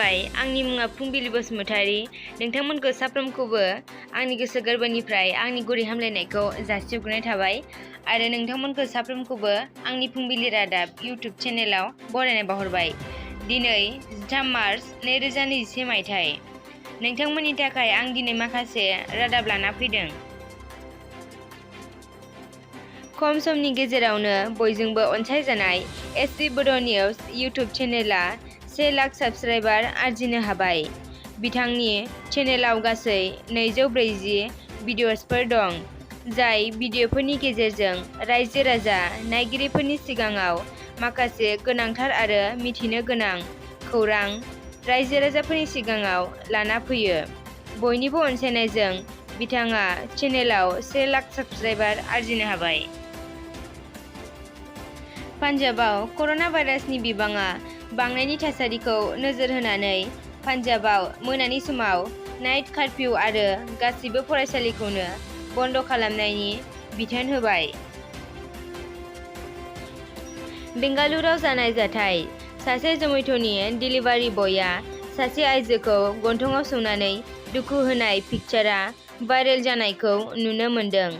खुलुमबाय। आंनि मुङा फुंबिलि बसुमतारी। नोंथांमोनखौ साफ्रोमखौबो आंनि गोसो गोरबोनिफ्राय आंनि गुरै हामलायनायखौ जासिहरग्रोनाय थाबाय आरो नोंथांमोनखौ साफ्रोमखौबो आंनि फुंबिलि रादाब इउटिउब चेनेलाव बरायनाय बावहरबाय। दिनै 13 मार्च 2021 मायथाइ। नोंथांमोननि थाखाय आं दिनै माखासे रादाब लाना फैदों। खम समनि गेजेरावनो बयजोंबो अनसायजानाय एसपि बड' निउज इउटिउब चेनेलआ 1 लाख साबस्क्राइबार आरजिनो हाबाय। बिथांनि चेनेलाव गासै 240 भिडिअ'सफोर दं, जाय भिडिअ'फोरनि गेजेरजों रायजो राजा नायगिरिफोरनि सिगाङाव माखासे गोनांथार आरो मिथिनो गोनां खौरां रायजो राजाफोरनि सिगाङाव लाना फैयो। बयनिबो अनसायनायजों बिथाङा चेनेलाव 1 लाख साबस्क्राइबार आरजिनो हाबाय। पान्जाबाव कर'ना भाइरासनि बिबाङा बांनायनि थासारिखौ नोजोर होनानै पान्जाबाव मोनानि समाव नाइट कारफिउ आरो गासिबो फरायसालिखौनो बन्द' खालामनायनि बिथोन होबाय। बेंगालुरुआव जानाय जाथाय। सासे जमेट'नि डिलिभारि बयआ सासे आइजोखौ गन्थंआव सौनानै दुखु होनाय पिक्चारआ भाइरेल जानायखौ नुनो मोन्दों।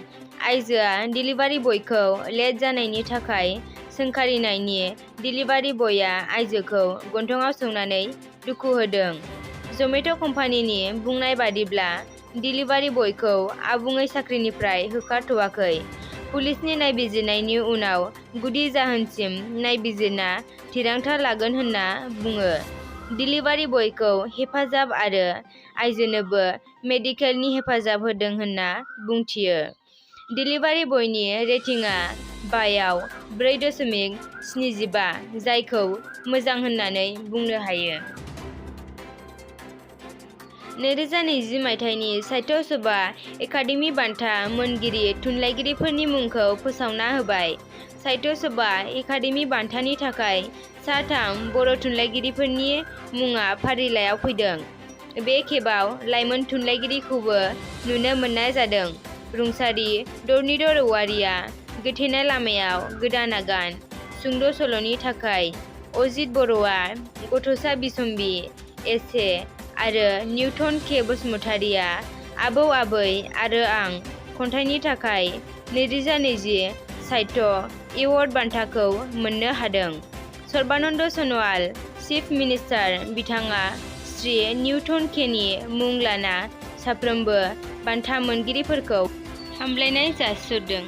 आइजोआ डिलिभारि बयखौ लेट जानायनि थाखाय सोंखारिनायनि डिलिभारि बयआ आइजोखौ गन्थंआव सौनानै दुखु होदों। जमेट' कम्पानिनि बुंनाय बादिब्ला डिलिभारि बयखौ आबुङै साख्रिनिफ्राय होखारथ'वाखै। पुलिसनि नायबिजिरनायनि उनाव गुदि जाहोनसिम नायबिजिरना थिरांथा लागोन होनना बुङो। डिलिभारि बयखौ हेफाजाब आरो आइजोनोबो मेडिकेलनि हेफाजाब होदों होनना बुंथियो। डिलिभारि बयनि रेटिंआ 5 आव 4.75, जायखौ मोजां होननानै बुंनो हायो। 2020 मायथाइनि साहित्य सभा एकाडेमि बान्था मोनगिरि थुनलाइगिरिफोरनि मुंखौ फोसावना होबाय। साहित्य सभा एकाडेमि बान्थानि थाखाय सा 3 बर' थुनलाइगिरिफोरनि मुङा फारिलाइयाव फैदों। बे खेबाव लाइमोन थुनलाइगिरिखौबो नुनो मोननाय जादों। रुंसारि धरनीधर औवारिया गोथेनाय लामायाव गोदान आगान सुंद' सल'नि थाखाय, अजित बर'आ गथ'सा बिसम्बि एसे आरो निउटन के बसुमतारीया आबौ आबै आरो आं खन्थाइनि थाखाय 2020 साहित्य एवार्ड बान्थाखौ मोननो हादों। सर्बानन्द सन'वाल चिफ मिनिस्टार बिथाङा श्री निउटन केनि मुं लाना साफ्रोमबो बान्था मोनगिरिफोरखौ हामलायनाय जासिहरदों।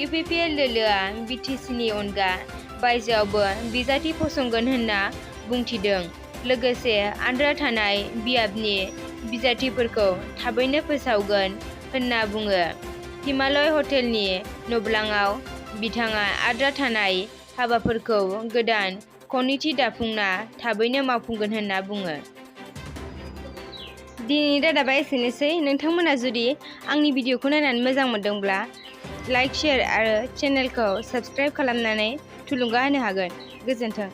इउपिपिएल दोलोआ बिटिसिनि अनगा बायजोआवबो बिजाथि फसंगोन होनना बुंथिदों। लोगोसे आद्रा थानाय बियाबनि बिजाथिफोरखौ थाबैनो फोसावगोन होनना बुङो। हिमालय हटेलनि न'ब्लाङाव बिथाङा आद्रा थानाय हाबाफोरखौ गोदान कमिटि दाफुंना थाबैनो मावफुंगोन होनना बुङो। दिनैनि रादाबा एसेनोसै। नोंथांमोना जुदि आंनि भिडिअखौ नायनानै मोजां मोनदोंब्ला लाइक, शेयार आरो चेनेलखौ साबस्क्राइब खालामनानै थुलुंगा होनो हागोन। गोजोन्थों।